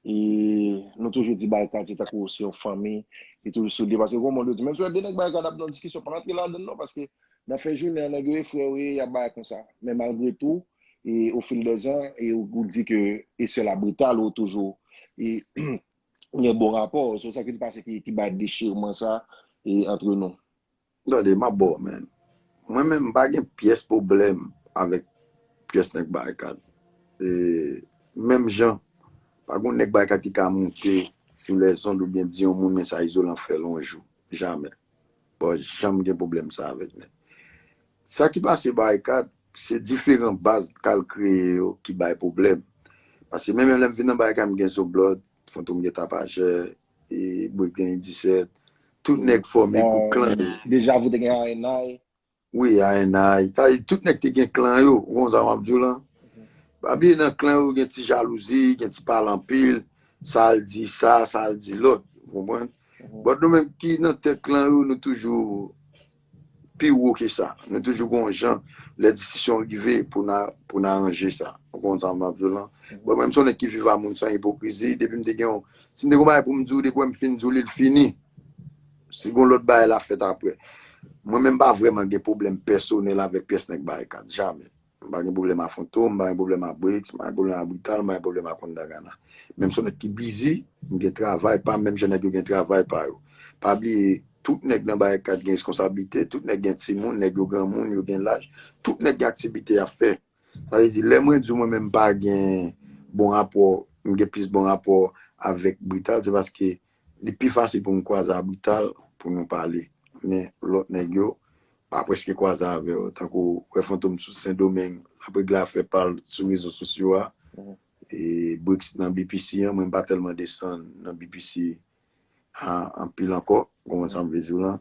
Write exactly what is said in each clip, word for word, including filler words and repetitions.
E nou toujou di Barikad se tankou se yon fanmi, li toujou sou li. Paske gon moun yo di, menm si w wè de nèg Barikad ap nan diskisyon, pa rantre ladan l non, paske nan fen jounen an, nèg yo e frè yo ye, y ap bagay konsa. Men malgre tou, e o fil dè zan, e ou, ou di ke e sè la Brital, ou toujou e, gen bon rapò. Se sa ki te pase ki, ki bay dechirman sa e antre nou. Tande, m ap ba w, men. Mwen menm, m pa gen pyès pwoblèm avèk pyès nèg Barikad. E, menm jan, pa gen nèg Barikad ki ka monte sou lèzond oubyen di yon moun men sa Izolan fè l yon jou. Jamè. Pa janm gen pwoblèm sa avèk nèg. Sa ki pase Barikad, se diferan baz k al kreye yo ki bay pwoblèm. Paske menm lè m vin nan Barikad, m gen Zoblòd, Fantom gen Tapajè, e, Bwik gen disèt. Tout nèg fòme gwoup klan yo. Deja, ou te gen A N I. Wi, A N I. Sa vle di, tout nèg te gen klan yo, ou konn sa m ap di w lan? Pa bliye nan klan yo, gen ti jalouzi, gen ti pale anpil, sa l di sa, sa l di lòt, ou konprann? But nou menm ki nan tèt klan yo, nou toujou pi wo ke sa. Nou toujou gon jan, lè diskisyon rive pou n a, pou n aranje sa. Ou konn sa m ap di w lan? But mwen, m se yon nèg ki viv a moun san ipokrizi, depi m te gen yon, si m te gon bagay pou m di w, depi wè m fin di w li, l fini. Si gon lòt bagay la fèt apre. Mwen menm pa vrèman gen pwoblèm pèsonèl avèk pyès nèg Barikad. Jamè. M pa gen pwoblèm a Fantom, m pa gen pwoblèm a Brix, m pa gen pwoblèm a Brital, m pa gen pwoblèm a Kondagana. Men m se yon nèg ki bizi, m gen travay pa m, menm jan nèg yo gen travay pa yo. Pa bliye, tout nèg nan Barikad gen reskonsablite, tout nèg gen timoun, nèg yo granmoun, yo gen laj, tout nèg gen aktivite y ap fè. Sa vle di, lè mwen di w mwen menm m pa gen bon rapò, m gen plis bon rapò avèk Brital, se paske li pi fasil pou m kwaze a Brital pou nou pale. Men lòt nèg yo, pa prèske kwaze avè yo. Tankou wè Fantom sou Sendomeng, l ap regle afè pa l sou rezo sosyo a. E Brix nan B P C an, mwen m pa tèlman desann nan B P C a anpil ankò, ou konprann sa m vle di w lan.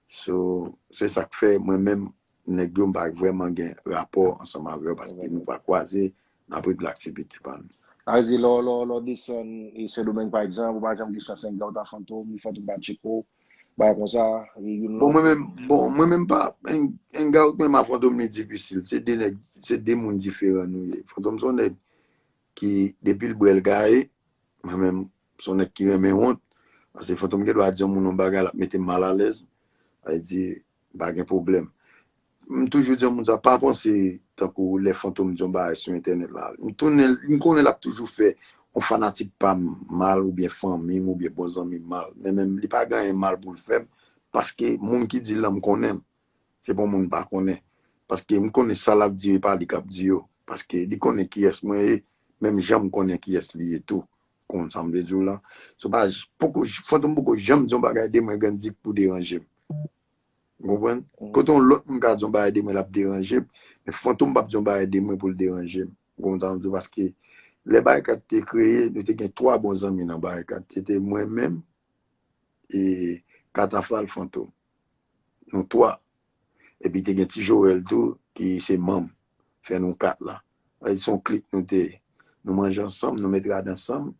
So, se sa k fè mwen menm, nèg yo m pa vrèman gen rapò ansanm avè yo paske nou pa kwaze, n ap regle aktivite pa nou. Sa vle di, lè w, lè w, lè w desann e Sendomeng, pa egzanp, ou pa janm gen chans hang out a Fantom, ni Fantom pa tcheke w, bagay konsa, e youn lòt. Bon, mwen menm, bon, mwen menm pa, hang, hang out menm a Fantom li difisil. Se de nèg, se de moun diferan nou ye. Fantom se yon nèg ki, depi l bwè l gaye, mwen menm, se yon nèg ki renmen wont. Paske Fantom gen dwa di yon moun yon bagay, l ap mete m malalèz. Sa vle di, pa gen pwoblèm. M toujou di yon moun sa, pa panse tankou lè Fantom di yon bagay sou entènèt la. M tounen, m konnen l ap toujou fè yon fanatik pa m mal oubyen fanmi m oubyen bon zanmi m mal. Men menm, li pa gen anyen mal pou l fè m, paske moun ki di l lan, m konnen l. Se pa yon moun m pa konnen. Paske m konnen sa l ap di yo, e pa li k ap di yo. Paske li konnen kiyès mwen ye, menm jan m konnen kiyès li ye tou. Konprann sa m vle di w lan? So pa, poko, Fantom poko janm di yon bagay de mwen, Grandik, pou deranje m. Ou konprann? Kote yon lòt moun ka di yon bagay de mwen, l ap deranje m, men Fantom p ap di yon bagay de mwen pou l deranje m. Ou konprann sa m di w? Paske lè Barikad te kreye, nou te gen twa bon zanmi nan Barikad. Se te mwen menm, e Katafal, Fantom. Nou twa. Epi te gen Ti Joel tou, ki se manm. Fè nou kat la. Sa vle di se yon klik nou te ye. Nou manje ansanm, nou met rad ansanm.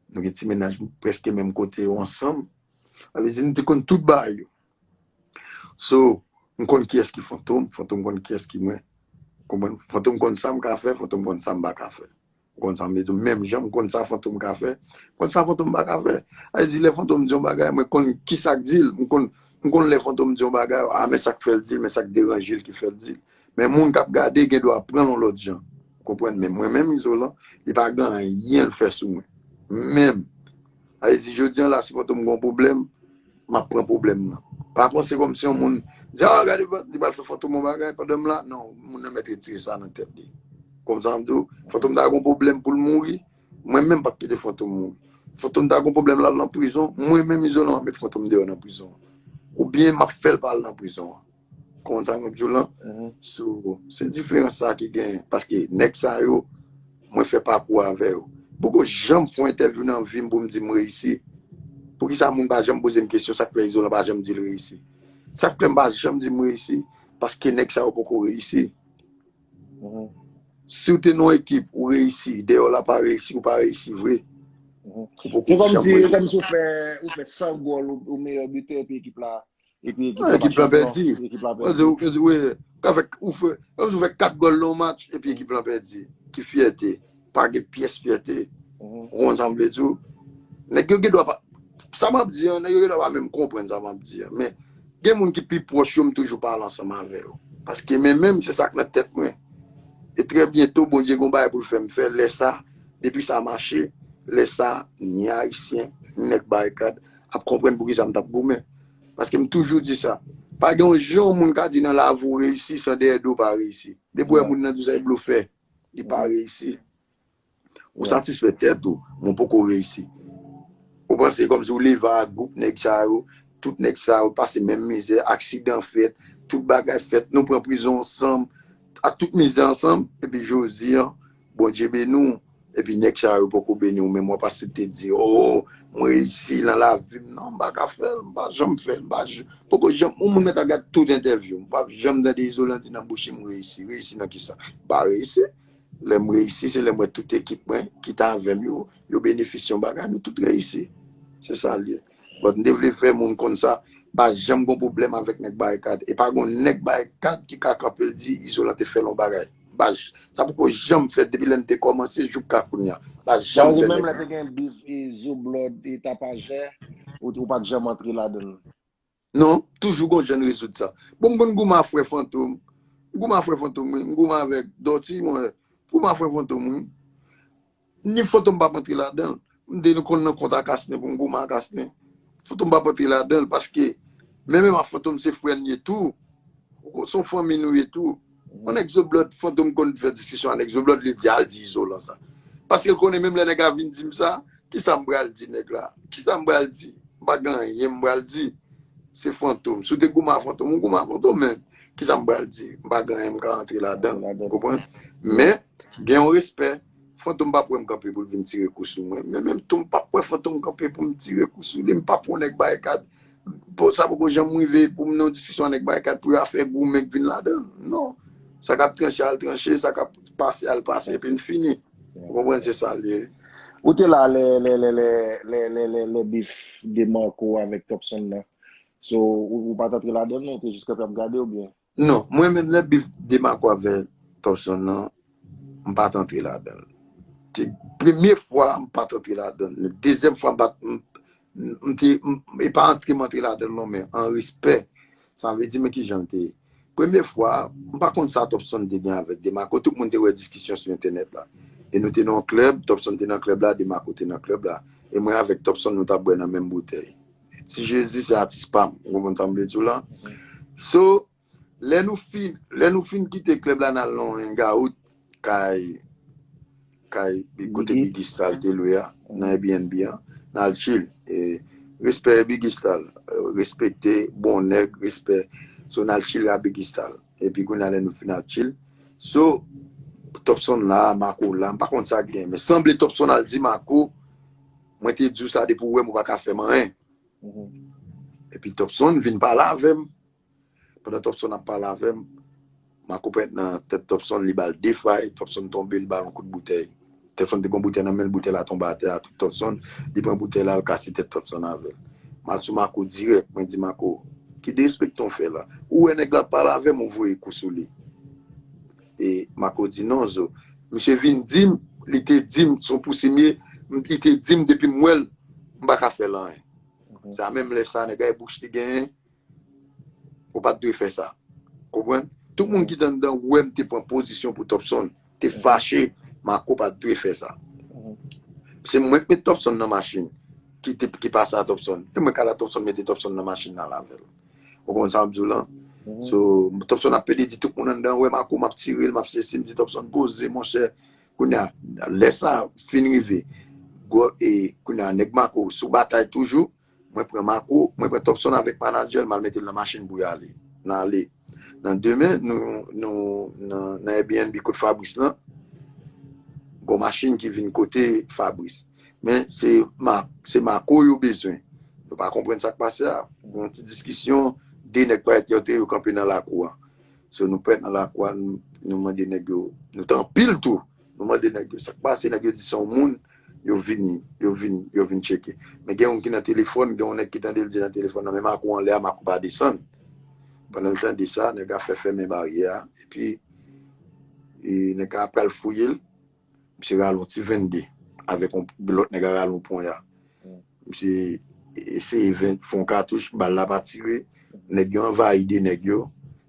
Nou gen ti mennaj prèske menm kote yo ansanm. Sa vle di nou te konn tout bagay yo. So, m konn kiyès ki Fantom, Fantom konn kiyès ki mwen. Konprann? Fantom konn sa m ka fè, Fantom konn sa m pa ka fè. Ou konn sa m vle di w, menm jan m konn sa Fantom ka fè, m konn sa Fantom pa ka fè. Sa vle di, lè Fantom di yon bagay, mwen konn kisa k di l, m konn, m konn lè Fantom di yon bagay, a, men sa k fè l di l, men sa k deranje l ki fè l di l. Men moun k ap gade gen dwa pran l yon lòt jan. Ou konprann? Men mwen menm, Izolan, li pa gen anyen l fè sou mwen. Menm. Sa vle di, jodi a la, si Fantom gen yon pwoblèm, m ap pran pwoblèm nan. Pa panse kòmsi yon moun di, a, gade, li pral fè Fantom yon bagay pandan m la. Non, moun nan mèt retire sa nan tèt li. Konn sa m di w, Fantom ta gen yon pwoblèm pou l mouri, mwen menm p ap kite Fantom mouri. Fantom ta gen yon pwoblèm l al nan prizon, mwen menm Izolan m ap met Fantom deyò nan prizon an. Oubyen m ap fè l pa al nan prizon an. Konprann sa mwen di w lan? So, se diferans sa ki genyen. Paske nèg sa yo, mwen fè pakou avè yo. Poko janm fè yon entèvyou nan vi m pou m di m reyisi. Poukisa moun pa janm poze m kesyon sa k fè Izolan pa janm di l reyisi? Sa k fè m pa janm di m reyisi? Paske nèg sa yo poko reyisi. Si w te nan yon ekip, ou reyisi, dèyè w la pa reyisi, ou pa reyisi vre. Ou poko janm reyisi. Se kòmsi ou fè, ou fè san gòl, ou, ou meyè bitè epi ekip la, epi ekip la pa chanpyon, ekip la pèdi. Ou ka fè, ou fè, ou fè kat gòl nan yon match, epi ekip la pèdi. Ki fyète? Pa gen pyès fyète. Ou konn sa m vle di w? Nèg yo gen dwa pa, sa m ap di an, nèg yo gen dwa pa menm konprann sa m ap di an. Men gen moun ki pi pwòch yo, m toujou pale ansanm avè yo. Paske men menm se sa k nan tèt mwen. E trè byento, Bondye gon bagay pou l fè m fè. Lè sa, depi sa mache, lè sa, ni Ayisyen, ni nèg Barikad ap konprann poukisa m t ap goumen. Paske m toujou di sa. Pa gen yon jan yon moun ka di nan lavi w reyisi san dèyè do w pa reyisi. Depi w wè moun nan di w sa, e blofè. Li pa reyisi. Ou satisfè tèt ou, men w poko reyisi. Ou panse kòmsi w leve a gwoup nèg sa yo, tout nèg sa yo pase menm mizè, aksidan fèt, tout bagay fèt, nou pran prizon ansanm, ak tout mizè ansanm, epi jodi an, Bondye beni w, epi nèg sa yo poko beni w, men mwen pa sipte di, oh, mwen reyisi nan lavi m, non, m pa ka fè l, m pa janm fè l, m pa j-, poko janm, yon moun mèt al gad tout entèvyou, m pa janm tande Izolan di nan bouch li, m reyisi, reyisi nan kisa? M pa reyisi. Lè m reyisi, se lè m wè tout ekip mwen ki t avè m yo, yo benefisye yon bagay, nou tout reyisi. Se sa l ye. But m te vle fè moun konn sa, pa janm gon pwoblèm avèk nèg Barikad. E pa gon nèg Barikad ki ka kanpe l di Izolan te fè l yon bagay. M pa j-, sa poko janm fèt depi lè n te kòmanse jouka kounye a. Pa janm fè nèg. Menm lè te gen bif e Zoblòd e Tapajè, ou, ou pa t janm antre ladan l. Non, toujou gon jan n rezoud sa. Bon, m konn goumen a frè Fantom. M goumen a frè Fantom, wi. M goumen avèk Dòti, mwen. M goumen a frè Fantom, wi. Ni Fantom p ap antre ladan l. M te konn nan kont a Kasnen pou m goumen a Kasnen. Fantom p ap antre ladan l paske menm menm a Fantom se frè n ye tou. Se yon fanmi nou ye tou. Yon nèg Zoblòd, Fantom konn fè diskisyon a nèg Zoblòd, li di al di Izolan sa. Paske l konnen menm lè nèg la vin di m sa, kisa m pral di nèg la? Kisa m pral di? M pa gen anyen m pral di. Se Fantom. Si w te goumen a Fantom, ou goumen a Fantom, men kisa m pral di? M pa gen anyen m ka rantre ladan l. Ou konprann? Men, gen yon respè. Fantom pa p wè m kanpe pou l vin tire kou sou mwen. Men menm tou, m pa p wè Fantom kanpe pou m tire kou sou li. M pa p wè nèg Barikad. Bon, sa poko janm rive pou m nan yon diskisyon ak nèg Barikad pou yo afè goumen k vin ladan l. Non. Sa k ap tranche al tranche, sa k ap pase al pase, epi n fini. Ou konprann, se sa l ye. Ou te la lè, lè, lè, lè, lè, lè, lè, lè bif Demarco avèk Topson nan. So, ou, ou pa t antre ladan l, non, ou te jis kanpe ap gade oubyen? Non, mwen menm lè bif Demarco avèk Topson nan, m pa t antre ladan l. Se premye fwa m pa t antre ladan l. Men dezyèm fwa m pa t, m, m te, m, e pa antre m antre ladan l non, men an respè. Sa vle di, men kijan l te ye. Premye fwa, m pa konn sa Topson te gen avèk Demarco. Tout moun te wè diskisyon sou entènèt la. E nou te nan yon klèb, Topson te nan klèb la, Demarco te nan klèb la. E mwen avèk Topson, nou t ap bwè nan menm boutèy. Ti Jezi se atis pa m. Ou konprann sa m vle di w la? So, lè nou fin, lè nou fin kite klèb la, n al nan yon hangout kay, kay kote Biggie Stal te lwe a, nan Airbnb an, n al chill. E, respè Biggie Stal, e, respekte, bon nèg, respè. So, n al chill a Biggie Stal. Epi kounye a lè nou fin al chill. So, Topson la, Marco la, m pa konn sa k gen, men sanble Topson al di Marco, mwen te di w sa depi w wè m ou pa ka fè m anyen. Epi Topson vin pale avè m. Pandan Topson ap pale avè m, Marco pran nan tèt Topson, li ba l de fay, Topson tonbe, li ba l yon kout boutèy. Topson te gon boutèy nan men l, boutèy la tonbe atè a, tout Topson, li pran boutèy la, l kase tèt Topson avè l. M al sou Marco dirèk, mwen di Marco, ki derespekte w fè la? Ou wè nèg la ap pale avè m, ou voye kou sou li. E Marco di non, zo. Misye vin di m, li te di m, se yon pousi m ye, li te di m depi m wè l, m pa ka fè l anyen. Se a menm lè sa, nèg la e bouch li genyen, ou pa t dwe fè sa. Konprann? Tout moun ki t anndan wè m te pran pozisyon pou Topson, te fache, Marco pa t dwe fè sa. Se mwen k met Topson nan machin, ki te, ki pase a Topson. E mwen k al a Topson, mete Topson nan machin nan avè l. Ou konprann sa m ap di w lan? So, Topson ap pede di tout moun anndan, wè Marco, m ap tire l, m ap sesi, m di Topson, poze, monchè. Kounye a, lè sa fin rive, gwo, e, kounye a, nèg Marco sou batay toujou, mwen pran Marco, mwen pran Topson avèk manadjè l, m al mete l nan machin pou y ale. N ale. Nan demen, nou, nou, nan, nan Airbnb kot Fabrice lan, gon machin ki vin kote Fabrice. Men se Ma-, se Marco yo bezwen. Yo pa konprann sa k pase a. Yon ti diskisyon, de nèg parèt yo te, yo kanpe nan lakou a. So, nou parèt nan lakou a, nou, nou mande nèg yo, nou te anpil tou. Nou mande nèg yo sa k pase, nèg yo di se yon moun, yo vini, yo vin, yo vin tcheke. Men gen youn ki nan telefòn, gen yon nèg ki tande l di nan telefòn nan, men Marco anlè a, Marco pa desann. Pandan l tande sa, nèg la fè fèmen baryè a, epi, e, nèg la pral fouye l, misye rale yon ti vennde. avèk yon lòt nèg a rale yon ponya. Misye eseye fè yon katouch, bal la pa tire. Nèg yo anvayi de nèg yo.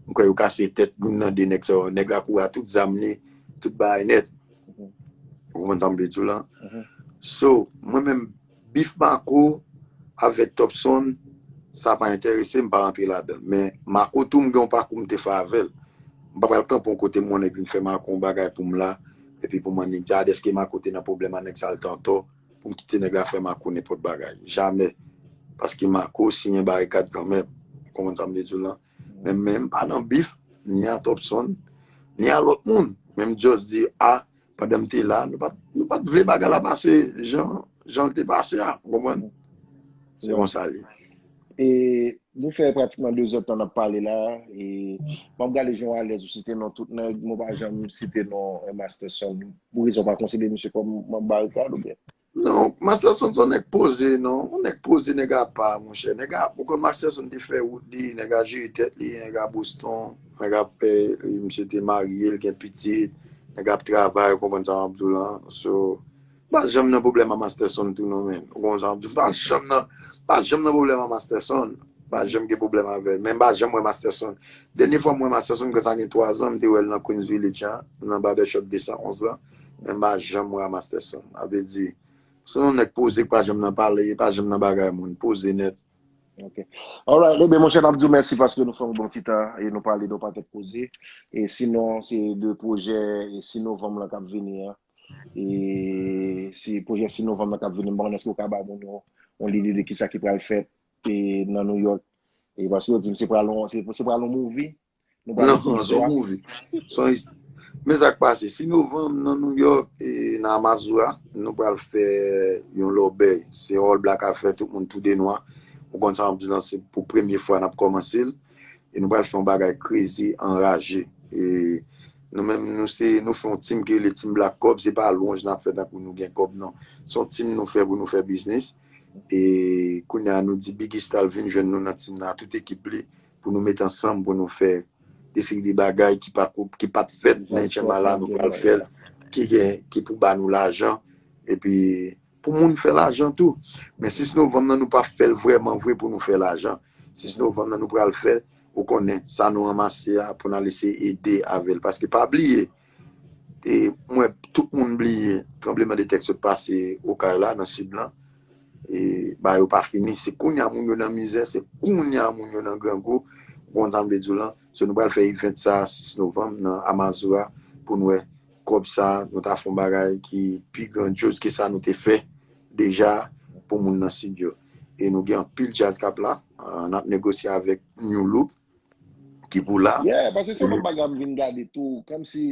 M kwè yo kase tèt youn nan de nèg sa yo. Nèg la kouri a tout zam li, tout bagay nèt. Ou konprann sa m vle di w lan? So, mwen menm, bif Marco avèk Topson, sa pa enterese m, m pa rantre ladan l. Men Marco tou, m gen yon pakou m te fè avè l. M pa pral kanpe yon kote m wè yon nèg vin fè Marco yon bagay pou m la, epi pou m annik di, a, dèske Marco te nan pwoblèm ak nèg sa l te antò, pou m kite nèg la fè Marco nenpòt bagay. Jamè. Paske Marco siyen barikad kanmenm. Ou konprann sa m vle di w lan? Men, men m pa nan bif, ni a Topson, ni a lòt moun. Men m just di, a, pandan m te la, nou pa t, nou pa t vle bagay la pase jan, jan l te pase a. Ou konprann? Se konsa l ye. E nou fè pratikman de zè tan n ap pale la. E m ap gade jan w alèz ou site non tout nèg, mwen pa janm site non, e, Master Son. Pou rezon pa konsidere misye kòm manm barikad oubyen? Non, Master Son se yon nèg poze, non. Yon nèg poze, nèg apa, monchè. Nèg a, ou konn Master Son te fè wout li, nèg a jere tèt li, nèg a Boston, nèg a, e, misye te marye, l gen pitit, nèg ap travay, ou konprann sa m ap di w lan. So, m pa janm nan pwoblèm a Master Son tou non, men. Ou konprann sa m ap di w? M pa janm nan, m pa janm nan pwoblèm a Master Son. M pa janm gen pwoblèm avè l. Men m pa janm wè Master Son. Dènye fwa m wè Master Son, gen sa gen twa zan, m te wè l nan Queens Village an, nan barbershop de san onz lan. Men m pa janm wè a Master Son. A vle di, se yon nèg poze k pa janm nan pale, pa janm nan bagay moun, poze nèt. Ok. Alright, ebyen, monchè, n ap di w mèsi paske nou fè yon bon ti tan e nou pale de yon pakèt koze. E sinon, se de pwojè e sis novanm lan k ap vini an. E si pwojè sis novanm lan k ap vini, m pa konnen èske w ka ba moun yo yon lide de kisa ki pral fèt e nan New York. E paske yo di m se pral yon, se, se pral yon movie. Nou pral Non, se yon movie. Se yon ist-, men sa k pase, sis novanm nan New York, e nan Amazura, nou pral fè yon lòbèy. Se All Black Affair, tout moun tou de nwa. Ou konn sa m ap di w lan, se pou premye fwa n ap kòmanse l. E nou pral fè yon bagay crazy, anraje. E nou menm, nou se, nou fè yon team ki rele Team Black Kòb, se pa lwanj n ap fè tankou nou gen kòb, non. Se yon team nou fè pou nou fè biznis. E kounye a, nou di Biggie Stalvin jwenn nou nan team nan, tout ekip li, pou nou met ansanm, pou nou fè de seri de bagay ki pa ko-, ki pa t fèt nan H M I la, nou pral fè l, ki gen, ki pou ba nou lajan, epi pou moun fè lajan tou. Men sis novanm nan, nou pa fè l vrèman vre pou nou fè lajan. Sis novanm nan, nou pral fè, ou konnen, sa nou ranmase a, pou n al eseye ede avè l. Paske pa bliye, e mwen, tout moun bliye tranbleman de tè k sot pase Okay la, nan sid lan. E bagay yo pa fini. Se kounye a moun yo nan mizè, se kounye a moun yo nan grangou. Ou konn sa m vle di w lan. So, nou pral fè event sa sis novanm nan Amazura pou n wè kòb sa, nou ta fè yon bagay ki pi grandyoz ke sa nou te fè deja pou moun nan sid yo. E nou gen anpil djaz k ap la. Ah, n ap negosye avèk New Look ki pou la. Yeah, paske se yon bagay m vin gade tou, kòmsi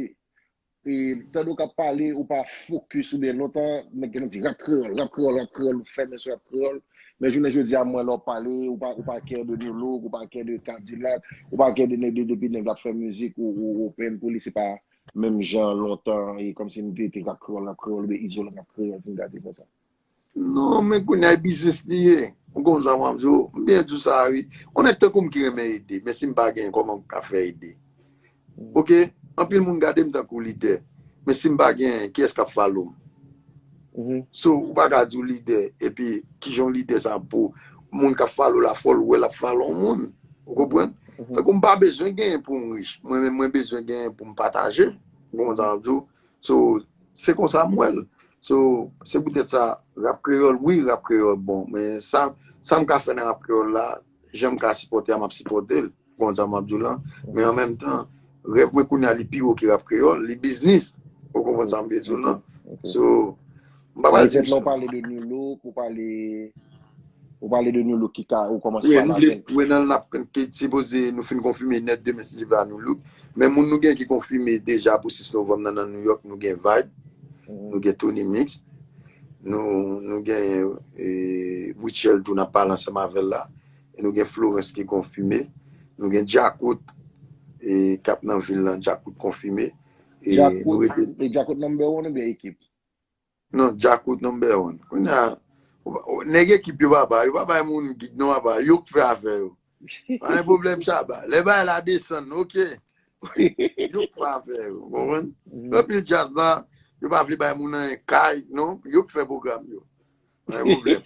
e, tande w k ap pale, ou pa fokis, oubyen lontan, nèg te di rap kreyòl, rap kreyòl, rap kreyòl, ou fèmen sou rap kreyòl. Men jounen jodi a, mwen lè w pale, ou pa, ou pa care de New Look, ou pa care de Kadilak, ou pa care de nèg de, depi nèg la ap fè mizik, ou, ou open pou li, se pa menm jan lontan, e kòmsi nou te, te rap kreyòl, rap kreyòl, oubyen izolan rap kreyòl, vin gade konsa. Non, men kounye a e biznis li ye. Ou konn sa m ap di w, m byen di w sa wi. Yon nèg tankou m ki renmen ede, men si m pa genyen, kòman m ka fè ede? Oke, anpil moun gade m tankou lidè, men si m pa genyen, kiyès k ap follow m? So, ou pa ka di w lidè, epi kijan yon lidè sa pou moun k ap follow la, fò l wè l ap follow yon moun. Ou konprann? Tankou m pa bezwen genyen pou m rich. Mwen menm, mwen bezwen genyen pou m pataje. Ou konprann sa m ap di w? So, se konsa m wè l. So, se poutèt sa, rap kreyòl, wi, rap kreyòl bon. Men sa, sa m ka fè nan rap kreyòl la, jan m ka sipòte a, m ap sipòte l. Ou konn sa m ap di w lan. Men an menm tan, rèv mwen kounye a, li pi wo ke rap kreyòl, li biznis. Ou konprann sa m vle di w lan? So, m pa pral di misye. Ou pale de New Look, ou pale, ou pale de New Look ki ka, ou kòmanse pale avè l. Wi, nan l n ap, ki sipoze nou fin konfime nèt demen si Dye vle a New Look. Men moun nou gen ki konfime deja pou sis novanm nan nan New York, nou gen Vibe, nou gen Tony Mix, nou, nou gen, e, Rutshelle tou n ap pale ansanm avè l la. E nou gen Florence ki konfime. Nou gen Djakout, e, k ap nan vil lan, Djakout konfime. E nou rete. E Djakout number one oubyen ekip? Non, Djakout number one. Kounye a, nèg ekip yo papa, yo pa bay moun gig non papa, yo k fè afè yo. Pa gen pwoblèm Shabba. Lè bagay la desann, oke. Yo k fè afè yo, konprann? Anpil djaz la, Yo pa vle bay moun anyen kay, non, yo k fè pwogram yo. Pa gen pwoblèm.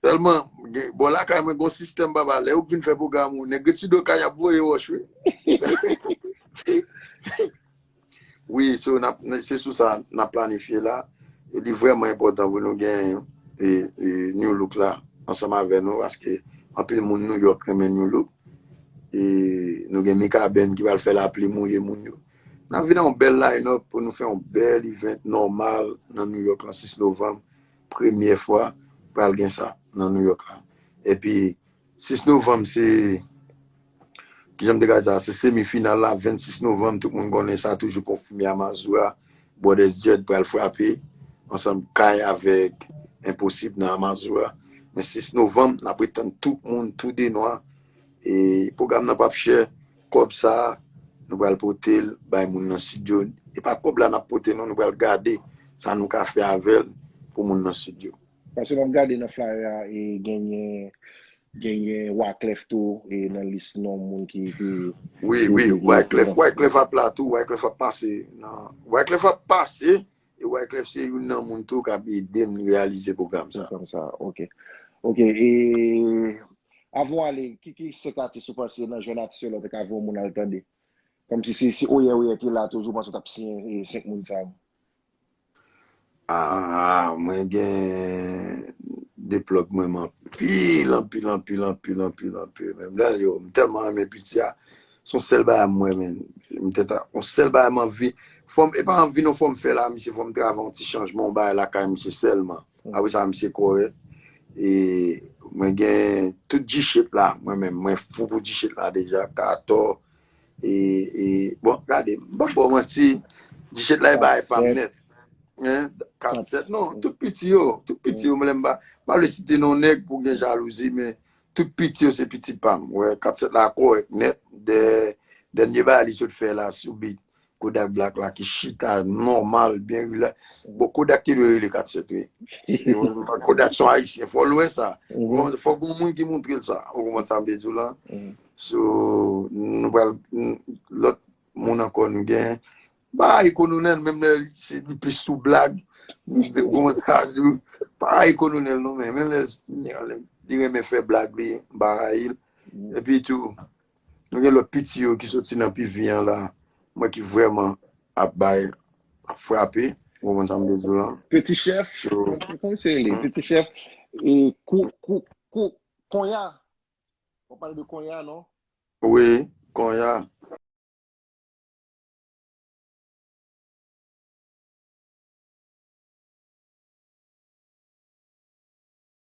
Sèlman, gen- bò lakay mwen, gon sistèm papa, lè yo vin fè pwogram ou, nèg Gatineau kay ap voye wòch, wi. Wi, so, n ap- se sou sa n ap planifye la. E li vrèman enpòtan pou nou gen e, e, New Look la ansanm avè nou, paske anpil moun New York renmen New Look. E nou gen Mikaben ki pral fè lapli mouye moun yo. N ap vin yon bèl line-up pou nou fè yon bèl event nòmal nan New York lan sis novanm. Premyè fwa pral gen sa nan New York la. Epi sis novanm se, kijan m te ka di sa, se semi final la, vennsis novanm, tout moun konnen sa toujou konfime a Mazou a. Brothers Dread pral frape ansanm kay avèk Enposib nan Amazura. Men sis novanm, n ap ret tann tout moun, tou de nwa. E pwogram nan p ap chè. Kòb sa a, nou pral pote l bay moun nan Sid yo. E pa kòb la n ap pote non, nou pral gade sa nou ka fè avè l pou moun nan Sid yo. Paske m ap gade nan flyer a, e genyen genyen Wyclef tou e nan lis non moun ki ki Wi, ki wi, ki Wyclef, Wyclef ap la tou, Wyclef ap pase nan Wyclef ap pase e Wyclef se youn nan moun tou k ap ede m reyalize pwogram sa. Pwogram sa, ok. Ok, e avan w ale, ki ki senk atis ou panse nan jèn atis yo la ou te ka voye moun al tande? Kòmsi si si Oyè Oyè te la toujou, ou panse w t ap siyen e senk moun sa yo? Ah, mwen gen de plug mwen m anpil, anpil, anpil, anpil, anpil, anpil. Menm lè yo, m tèlman renmen piti a. Se yon sèl bagay mwen renmen. M tèt a, yon sèl bagay m anvi. Fò m, e pa anvi non, fò m fè la, misye, fò m travay yon ti chanjman, yon bagay lakay misye sèlman. Apre sa, misye kòrèk. E mwen gen tout G-Shit la, mwen menm, mwen fou pou G-Shit la deja. Katò, e, e, bon, gade, m p ap ba w manti, G-Shit la e bagay pa m nèt. Hein? Kat sèt, non, tout piti yo, tout piti yo, mwen lè m pa, m pa vle site non nèg pou gen jalouzi, men tout piti yo se piti pa m. Wè, kat sèt la kòrèk nèt, dè, dènye bagay li sot fè la sou beat Kodak Black la ki chita nòmal, byen rilaks. Bon, Kodak te dwe rele kat sèt, wi. Kodak se yon Ayisyen, fò l wè sa. Fò gon moun ki montre l sa. Ou konprann sa m vle di w la? So, nou pral, lòt moun ankò nou gen. Bagay kolonèl, menm lè li se li plis sou blag. Ou konprann sa m di w? Bagay kolonèl non, men menm lè li renmen fè blag, li bagay l. Epi tou, nou gen lòt piti yo ki soti nan P V an la. Mwen ki vrèman ap bay, ap frape. Ou konprann sa m vle di w lan? Peti Chèf, kòman se rele? Peti Chèf, e kou, kou, kou, Konya. W ap pale de Konya, non? Wi, Konya.